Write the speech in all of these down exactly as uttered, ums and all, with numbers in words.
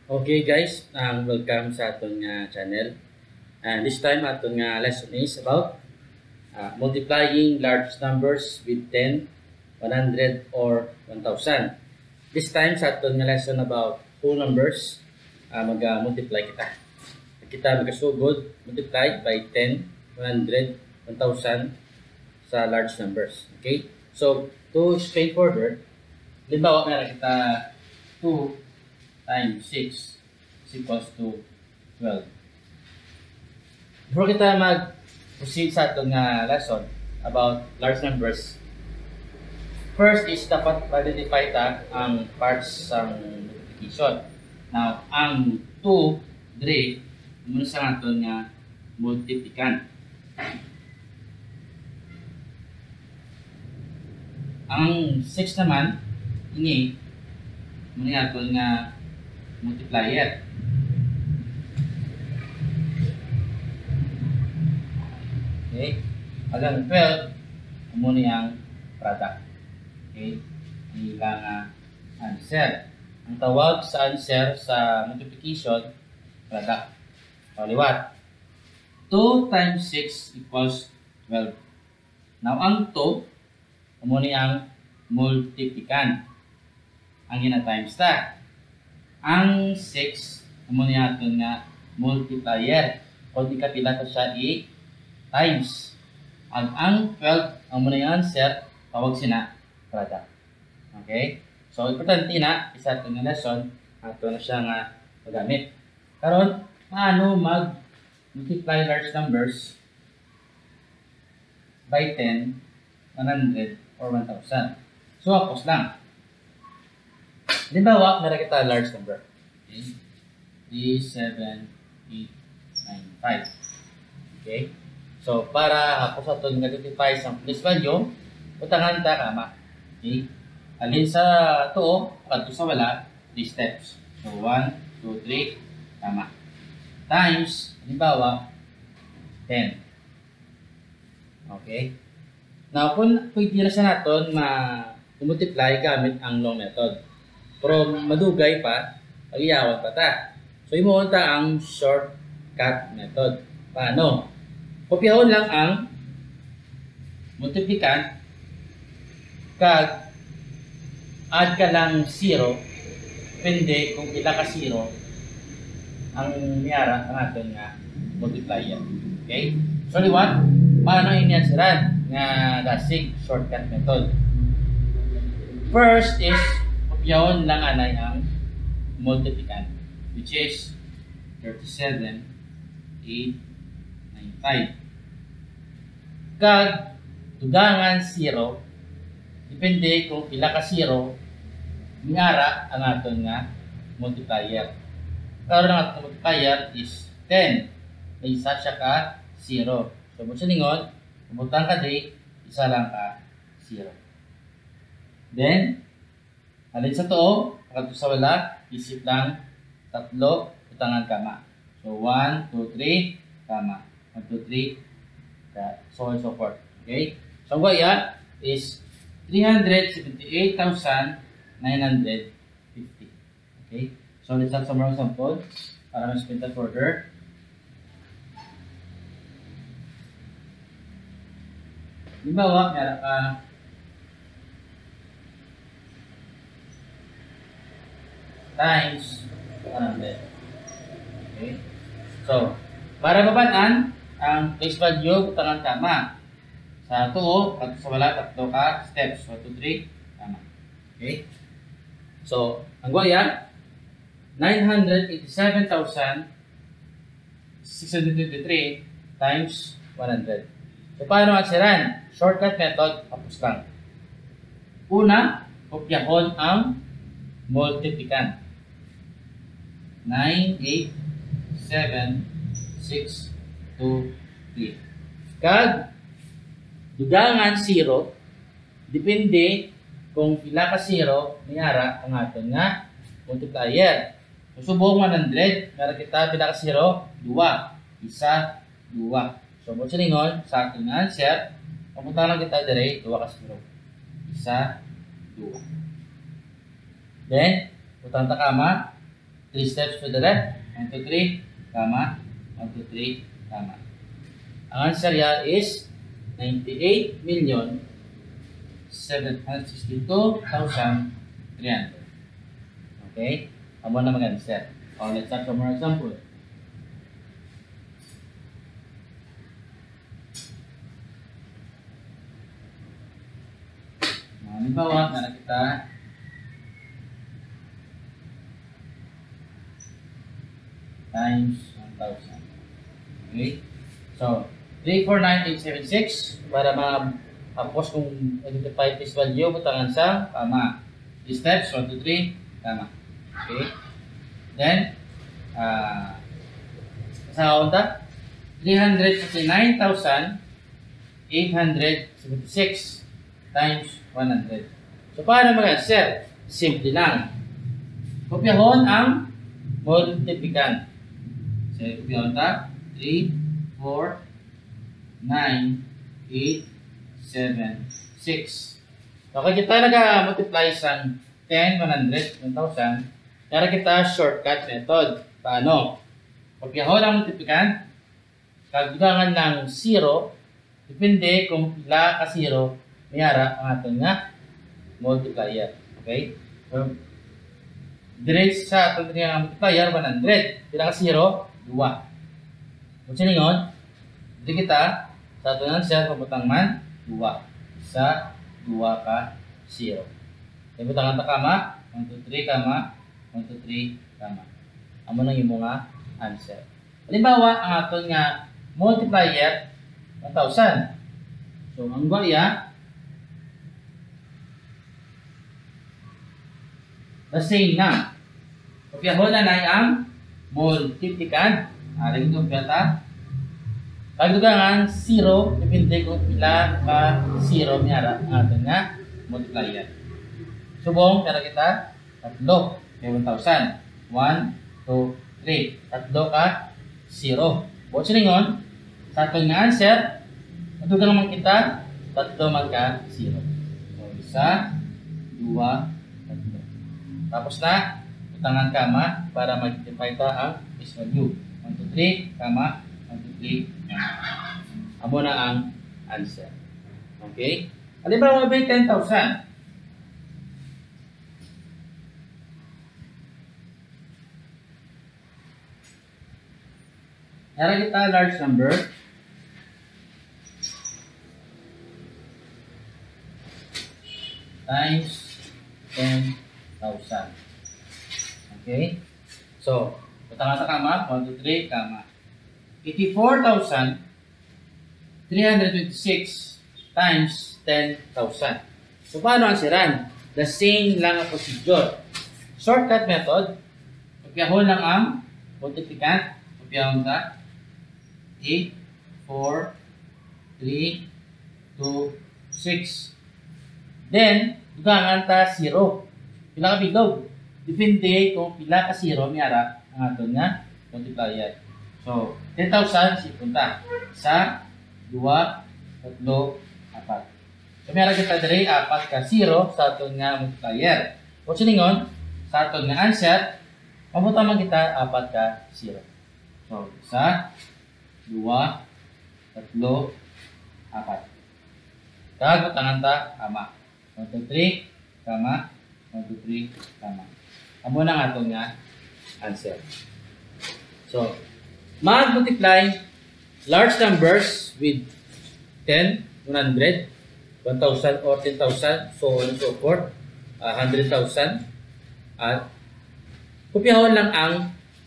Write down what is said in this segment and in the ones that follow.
Okay guys, um, welcome sa aton nga channel. And this time aton nga lesson is about uh, multiplying large numbers with ten, one hundred, or one thousand. This time sa aton nga lesson about whole numbers, uh, mag-multiply kita. Kita magkasugod, multiply by ten, one hundred, one thousand sa large numbers. Okay? So, to explain further, halimbawa, meron kita two times six is equals to twelve. Before kita mag-proceed sa aton nga lesson about large numbers, first is dapat ma-identify ta ang parts sang multiplication. Now, ang two diri, muna sa aton nga multiplicand. Ang six naman, ini, muna aton nga multiplier. Okay? Ang twelve, amo ni ang product. Okay? Ang ila nga answer. Ang tawag sa answer sa multiplication, product. O, liwat. Two times six equals twelve. Now, ang two, amo ni ang multiplicand. Ang gina-times ta. Ang six, amo ni aton nga multiplier. Kung ikapila ta siya i-times. Ang, ang twelve, amo ni ang answer, tawag sina product. Okay? So, importante na, isa aton nga lesson, ato na siya nga magamit. Karon, paano mag-multiply large numbers by ten, one hundred, or one thousand? So, hapos lang. Halimbawa, meron kita large number. Okay? Three, seven, eight, nine, five. Okay? So, para hapos aton nga identify sa place value, butangan ta kama. Okay? Halin sa tuo, kadto sa wala, three steps. So, one, two, three, kama. Times, halimbawa, ten. Okay? Now, kung pwede na siya naton ma-multiply gamit ang long method. Pero madugay pa, pag-iyawan pa ta. So, himuon ta ang shortcut method. Paano? Kopyahon lang ang multiplicand kag add ka lang zero, depende kung pila ka zero ang miara ang aton nga multiplier. Okay? So, liwat, paano ini answeran nga dasig shortcut method? First is, kopyahon lang anay ang multiplicand, which is thirty-seven, eight, nine, five. Kag dugangan zero, depende kung pila ka zero, miara ang aton nga multiplier. Karon ang aton multiplier is ten. May isa siya ka zero. So, mo siya ningon, kumutang ka di, isa lang ka zero. Then, halin sa tuo, kadto sa wala, isip lang, tatlo, butangan kama. So, one, two, three, kama. One, two, three, ka-, so on and so forth. Okay? So, ang guya is three hundred seventy-eight thousand nine hundred fifty. Okay? So, let's have some more example para mas pinta further. Halimbawa, meron ka times one hundred. Okay? So, para mabanan ang place value, butangan kama. Sa tuo, pag sa wala, tatlo ka steps. One, two, three. Tama. Okay? So, ang guya, nine hundred eighty-seven thousand six hundred twenty-three times one hundred. So, paano answeran? Shortcut method, hapos lang. Una, kopyahon ang multiplicand. Nine, eight, seven, six, two, three. Kag, dugangan zero, depende kung pila ka zero miara ang aton nga multiplier. So, subong one hundred, meron kita pila ka zero? Dua. Isa, dua. So, mo silingon sa aton nga answer, pabutang lang kita dire, dua ka zero. Isa, dua. Then, butang ta kama, Three steps to the left. One, two, three, comma. One, two, three, comma. Ang answer yan is ninety-eight million seven hundred sixty-two thousand three hundred. Okay? Amo na mag-answer. O, let's have some more example. Mga halimbawa, na nakita times one thousand. Okay? So, three four nine eight seven six para ma-, tapos kung identify piece value, butangan sa comma. Steps, one, two, three, comma. Okay? Then, ah, sa unta, three hundred fifty-nine thousand eight hundred seventy-six times one hundred. So, paano mag-answer? Simple lang. Kopyahon ang multiplicand. So, kopyahon ta, three, four, nine, eight, seven, six. So, kung kita naga-multiply sang ten, one hundred, one thousand, yara kita shortcut method. Paano? Kopyahon ang multiplicand, kag dugangan lang zero, depende kung pila ka zero may ara ang aton nga multiplier. Okay? So, diri sa aton nga multiplier, one hundred. Pila ka zero? Duwa. Kung silingon, diri kita sa aton answer, mabutang man, duwa. Sa duwa ka zero. Kaya butangan ta comma, one, two, three, comma, one, two, three, comma. Amo nang imo nga answer. Halimbawa, ang aton nga multiplier, one thousand. So, ang gwa iya, the same na. Kopyahon na lang ang multiplicand. Ari ito, kopya ta. Pagdugangan, zero, depende kung pila ka zero may ara ang aton nga multiplier. Subong, pila kita? Tatlo. Kay one thousand. One, two, three. Tatlo ka zero. Buot silingon, sa aton nga answer, madugang man kita, tatlo man ka zero. So, isa, duwa, tatlo. Tapos na, butangan comma para mag-identify ta ang piece value. One, two, three, comma, one, two, three, comma. Amo na ang answer. Okay? Halimbawa, may ten thousand. Yara kita large number times ten thousand. Okay? So, butangan ta comma, one, two, three, comma. Eighty-four thousand three hundred twenty-six times ten thousand. So, paano answeran? The same lang ang procedure. Shortcut method, kopyahon lang ang multiplicand. Kopyahon ta. Eight, four, three, two, six. Then, dugangan ta zero. Pila ka bilog? Depende kung pila ka zero may ara ang aton nga multiplier. So, ten thousand, sipon ta. Isa, duwa, tatlo, apat. So, may ara kita diri, apat ka zero sa aton nga multiplier. Kung silingon, sa aton nga answer, mabutang man kita apat ka zero. So, isa, duwa, tatlo, apat. Kag butangan ta, comma. One, two, three, comma. One, two, three, comma. Amo na nga aton nga answer. So, mag-multiply large numbers with ten, one hundred, one thousand, or ten thousand, so on and so forth, ah, hundred thousand. At kopyahon lang ang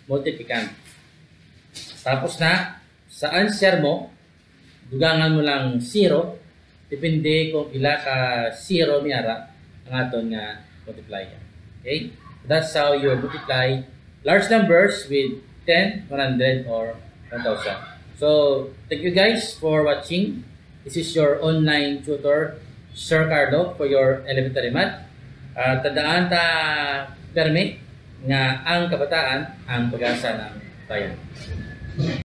multiplicand. Tapos na, sa answer mo, dugangan mo lang zero, depende kung pila ka zero may ara ang aton nga multiplier. Okay? That's how you multiply large numbers with ten, one hundred, or one thousand. So, thank you guys for watching. This is your online tutor, Sir Carlo, for your elementary math. Ah, tandaan ta, permi, nga ang kabataan ang pag-asa ng bayan.